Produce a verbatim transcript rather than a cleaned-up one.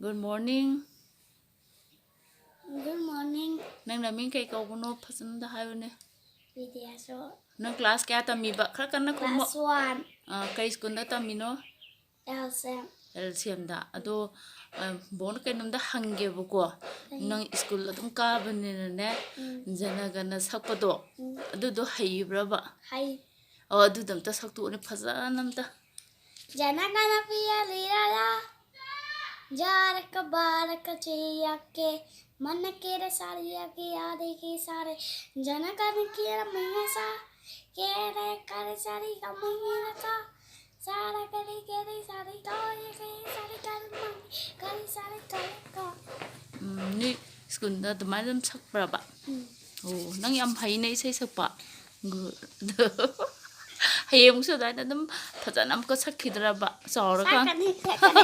Good morning. Good morning. ꯅꯪ ꯅꯃꯤꯡ ꯀꯩ ꯀꯧꯕꯅꯣ ꯐꯖꯅꯗ ꯍꯥꯏꯌꯨꯅꯦ. ꯕꯤꯗ꯭ꯌꯥꯁꯣ. ꯅꯪ class ꯀꯌꯥ ꯇꯝꯃꯤꯕ? ꯈꯔ ꯀꯟꯅ ꯈꯨꯝꯃꯣ. Class one. ꯑꯥ, ꯀꯩ schoolꯗ ꯇꯝꯃꯤꯅꯣ? L C M. L C Mꯗ. ꯑꯗꯣ, ꯑ, ꯕꯣꯟ ꯀꯩꯅꯣꯝꯇ ꯍꯪꯒꯦꯕꯀꯣ. ꯀꯩ? ꯅꯪ school ꯑꯗꯨꯝ ꯀꯥꯕꯅꯤꯅꯅꯦ, ꯎꯝ. ꯖꯅꯒꯅ ꯁꯛꯄꯗꯣ, ꯎꯝ. ꯑꯗꯨꯗꯣ ꯍꯩꯕ꯭ꯔꯕ? ꯍꯩ. ꯑꯣ, ꯑꯗꯨꯗꯣ ꯑꯝꯇ ꯁꯛꯇꯣꯛꯎꯅꯦ ꯐꯖꯅ ꯑꯝꯇ. ꯖꯅꯒꯅ ꯄꯤꯌꯥ ꯂꯤꯔꯥ ꯂꯥ. ꯖꯥꯔꯀ ꯕꯥꯔꯀ ꯆꯦꯌꯥꯀꯦ. ꯃꯅ ꯀꯦꯔ ꯁꯥꯔꯤꯌꯥꯀꯦ ꯌꯥꯗꯦ ꯀꯦ ꯁꯥꯔꯦ. ꯖꯅꯒꯅ ꯀꯦꯔ ꯃꯩꯌꯥ ꯁꯥ. ꯀꯦꯔꯦ ꯀꯔꯦ ꯁꯥꯔꯤ ꯀꯃꯩꯌꯥ ꯁꯥ. ꯁꯥꯔ ꯀꯔꯤ ꯀꯔꯤ ꯁꯥꯔꯤ ꯀꯥꯎ ꯌꯦ ꯀꯔꯤ ꯁꯥꯔꯤ ꯀꯔꯤ ꯃꯥꯡ ꯀꯔꯤ ꯁꯥꯔꯤ ꯀꯔꯤ ꯀꯥꯎ. ꯎꯝ, ꯅꯣꯏ schoolꯗ ꯑꯗꯨꯃꯥꯏꯅ ꯑꯗꯨꯝ ꯁꯛꯄ꯭ꯔꯕ? ꯎꯝ. ꯑꯣ, ꯅꯪ ꯌꯥꯝ ꯍꯩꯅꯦ ꯏꯁꯩ ꯁꯛꯄ. Good. ꯍꯌꯦꯡꯃꯨꯛꯁꯨ ꯑꯗꯨꯃꯥꯏꯅ ꯑꯗꯨꯝ ꯐꯖꯅ ꯑꯃꯨꯛꯀ ꯁꯛꯈꯤꯗ꯭ꯔꯕ ꯆꯥꯎꯔꯀꯥꯟ? ꯁꯛꯀꯅꯤ, ꯁꯛꯀꯅꯤ.